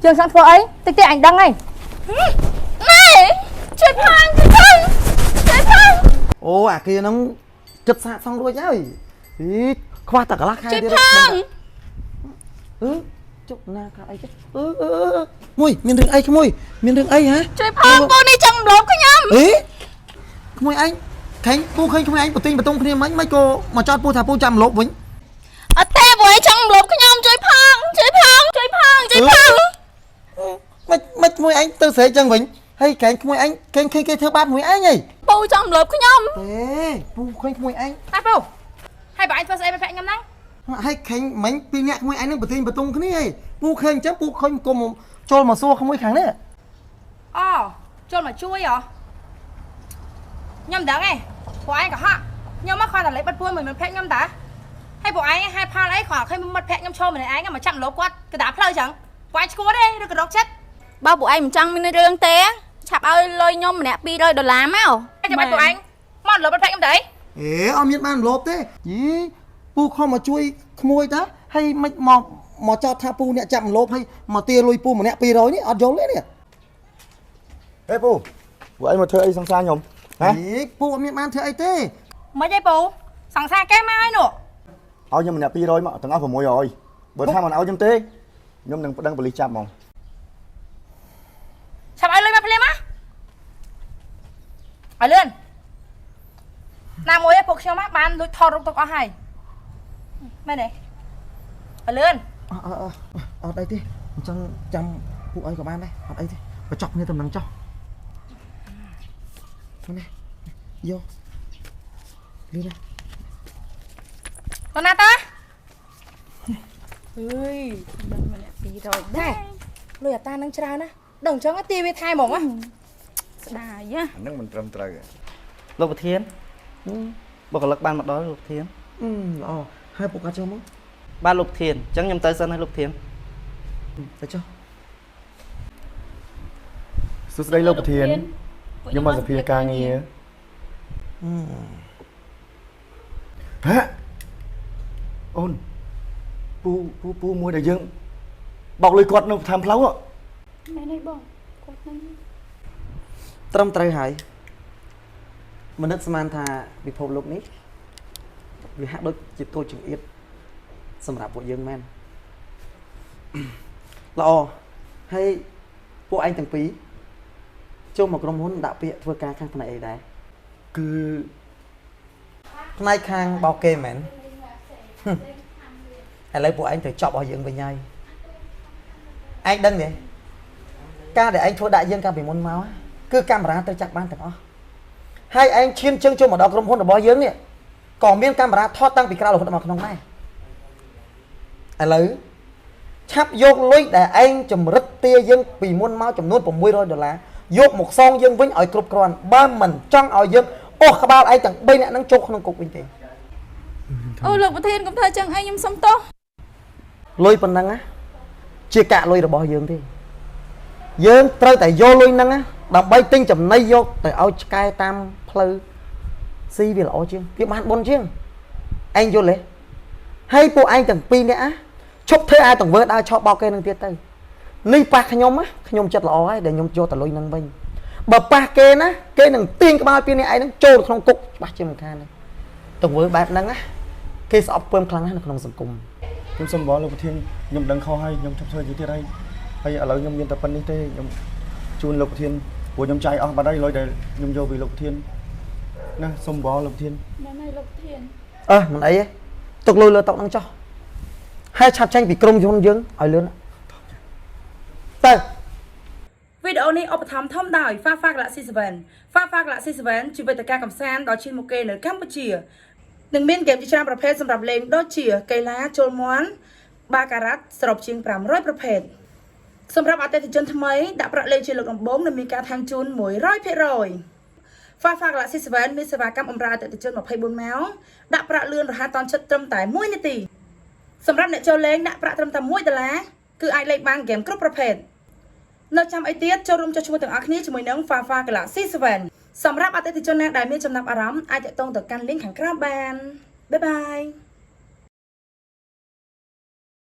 យើងចង់ធ្វើអីតិចតិចអញដឹងហើយ ណែជួយផងជួយផងជួយផង អូអាគារហ្នឹងចិត្តសាកសង់រួចហើយហីខ្វះតែកន្លះខែ ជួយ ទៀត ផង អឺចុះណាកាអីចេះអឺអឺអឺមួយមានរឿងអីក្មួយមានរឿងអីហ៎ ជួយផងពូនេះចង់រំលោភខ្ញុំ អេក្មួយឯងខេងពូឃើញក្មួយឯងបទិញបតុងគ្នាមិញមិនក៏មកចោតពូថាពូចាំលោបវិញ អត់ទេពូឯងចង់រំលោភខ្ញុំជួយផងជួយផងជួយផងជួយផង មិនមិនក្មួយឯងទៅស្រែកចឹងវិញហើយកែងក្មួយឯងកែងឃើញគេធ្វើបាបមួយឯងហី ពូចង់រំលោភខ្ញុំ ទេពូឃើញក្មួយឯង តែពូហើយបើអញធ្វើស្អីមិនភ័ក្រខ្ញុំហ្នឹង ហើយខេងមិញពីរអ្នកក្មួយឯងនឹងបទិញបតុងគ្នាហីពូឃើញចឹងពូឃើញគុំចូលមកសួរក្មួយខាងនេះ អូចូលមកជួយហ៎ខ្ញុំមិនដឹងទេពួកឯងក៏ហក់ខ្ញុំមកគ្រាន់តែលេបបាត់ពួនមួយមិត្តភ័ក្ដិខ្ញុំតាហើយពួកឯងហេតុផលអីគ្រាន់តែឃើញមិត្តភ័ក្ដិខ្ញុំឈរម្នាក់ឯងមកចាប់លោគាត់កណ្ដាលផ្លូវចឹងពួកឯងឈួតទេឬក៏រកចិត្ត បើពួកឯងមិនចង់មានរឿងទេឆាប់ឲ្យលុយខ្ញុំម្នាក់200ដុល្លារមក ចាំបាច់ពួកឯងមកលោមិត្តភ័ក្ដិខ្ញុំទៅអី អេអត់មានបានលោបទេយីពូខំមកជួយក្មួយតាហើយមិនមកមកចោតថាពូអ្នកចាប់លោបហើយមកទាលុយពូម្នាក់200នេះអត់យល់ទេនេះ ហេពូពួកឯងមកធ្វើអីសង្សារខ្ញុំហ៎ ហេពូអត់មានបានធ្វើអីទេ មិនអីពូសង្សារគេមកហើយនោះ ឲ្យខ្ញុំម្នាក់200មកទាំងអស់600បើថាមិនឲ្យខ្ញុំទេខ្ញុំនឹងប្តឹងប៉ូលីសចាប់ហ្មង ឆាប់ឲ្យលុយមកភ្លាមណាឲ្យលឿនណាមួយឯងពួកខ្ញុំបានលួចថតរូបទុកអស់ហើយមែនទេឲ្យលឿន អអអអត់អីទេអញ្ចឹងចាំពូអីក៏បានដែរអត់អីទេបញ្ចប់គ្នាតំណឹងចុះនេះយកលឿនណា តណាតា អើយម្នាក់200 ដែរលុយអាតានឹងច្រើនណាដឹងអញ្ចឹងទាវាថែហ្មងណា ស្ដាយណា អានឹងមិនត្រឹមត្រូវទេ លោកប្រធានបុគ្គលិកបានមកដល់លោកប្រធាន អឺល្អហើយពូកាត់ចូលមក បាទលោកប្រធានអញ្ចឹងខ្ញុំទៅសិនហើយលោកប្រធាន ទៅចុះ សួស្តីលោកប្រធានខ្ញុំមកសភាការងារហ៎អូនពូពូពូមួយដែលយើងបោកលុយគាត់នៅតាមផ្លូវហ៎ មែនទេបងគាត់នឹង ត្រឹមត្រូវហើយមនិតស្មានថាពិភពលោកនេះវាហាក់ដូចជាតូចចង្អៀតសម្រាប់ពួកយើងមែនល្អហើយពួកឯងទាំងពីរចូលមកក្រុមហ៊ុនដាក់ពាក្យធ្វើការខាងផ្នែកអីដែរ គឺ ផ្នែកខាងបោកគេមែនហឹមឥឡូវពួកឯងត្រូវចប់របស់យើងវិញហើយឯងដឹងទេការដែលឯងធ្វើដាក់យើងកាលពីមុនមកគឺកាមេរ៉ាត្រូវចាប់បានទាំងអស់ហើយឯងឈានជើងចូលមកដល់ក្រុមហ៊ុនរបស់យើងនេះក៏មានកាមេរ៉ាថតតាំងពីក្រៅរហូតដល់មកក្នុងដែរឥឡូវឆាប់យកលុយដែលឯងចម្រិតទាយើងពីមុនមកចំនួន600ដុល្លារយកមកសងយើងវិញឲ្យគ្រប់គ្រាន់បើមិនចង់ឲ្យយើងអស់ក្បាលឯងទាំង3នាក់ហ្នឹងចូលក្នុងគុកវិញទេ អូលោកប្រធានកុំធ្វើចឹងអីខ្ញុំសុំទោស លុយប៉ុណ្ណឹងណាជាកាក់លុយរបស់យើងទេយើងត្រូវតែយកលុយហ្នឹងណាដើម្បីទិញចំណីយកទៅឲ្យឆ្កែតាមផ្លូវស៊ីវាល្អជាងវាបានបុណ្យជាងឯងយល់ទេហើយពួកឯងទាំងពីរនាក់ណាឈប់ធ្វើអាទង្វើដើរឆោបោកគេនឹងទៀតទៅនេះប៉ះខ្ញុំណាខ្ញុំចិត្តល្អហើយដែលខ្ញុំយកតែលុយហ្នឹងវិញបើប៉ះគេណាគេនឹងទាញក្បាលពីរនាក់ឯងហ្នឹងចូលក្នុងគុកច្បាស់ជាមិនខានទេទង្វើបែបហ្នឹងណាគេស្អប់ពើមខ្លាំងណាស់នៅក្នុងសង្គម ខ្ញុំសុំបងលោកប្រធានខ្ញុំដឹងខុសហើយខ្ញុំឈប់ធ្វើជាទៀតហើយហើយឥឡូវខ្ញុំមានតែប៉ុណ្្នេះទេខ្ញុំជូនលោកប្រធានព្រោះខ្ញុំចាយអស់បាត់ហើយលុយដែលខ្ញុំយកពីលោកប្រធានណាសុំបងលោកប្រធាន មែនហើយលោកប្រធាន អើមិនអីទេទុកលុយលើតុហ្នឹងចុះហើយឆាប់ចេញពីក្រុមហ៊ុនយើងឲ្យលឿនទៅ វីដេអូនេះឧបត្ថម្ភធំដោយ Fafa Galaxy 7 Fafa Galaxy 7ជាវេទិកាកម្សាន្តដ៏ឈានមុខគេនៅកម្ពុជានឹងមានហ្គេមជាច្រើនប្រភេទសម្រាប់លេងដូចជាកីឡាជលមាន់បាការ៉ាត់សរុបជាង500ប្រភេទសម្រាប់អតិថិជនថ្មីដាក់ប្រាក់លេងជាលើកដំបូងនឹងមានការថែមជូន100% Fafa Galaxy 7មានសេវាកម្មបម្រើអតិថិជន24ម៉ោងដាក់ប្រាក់លឿនរហ័សទាន់ចិត្តត្រឹមតែ1នាទីសម្រាប់អ្នកចូលលេងដាក់ប្រាក់ត្រឹមតែ1ដុល្លារគឺអាចលេងបានហ្គេមគ្រប់ប្រភេទ នៅចាំអីទៀតចូលរួមចុះឈ្មោះទាំងអស់គ្នាជាមួយនឹង Fafa Galaxy 7សម្រាប់អតិថិជនណាដែលមានចំណាប់អារម្មណ៍អាចទាក់ទងទៅកាន់ link ខាងក្រោមបានបាយបាយ។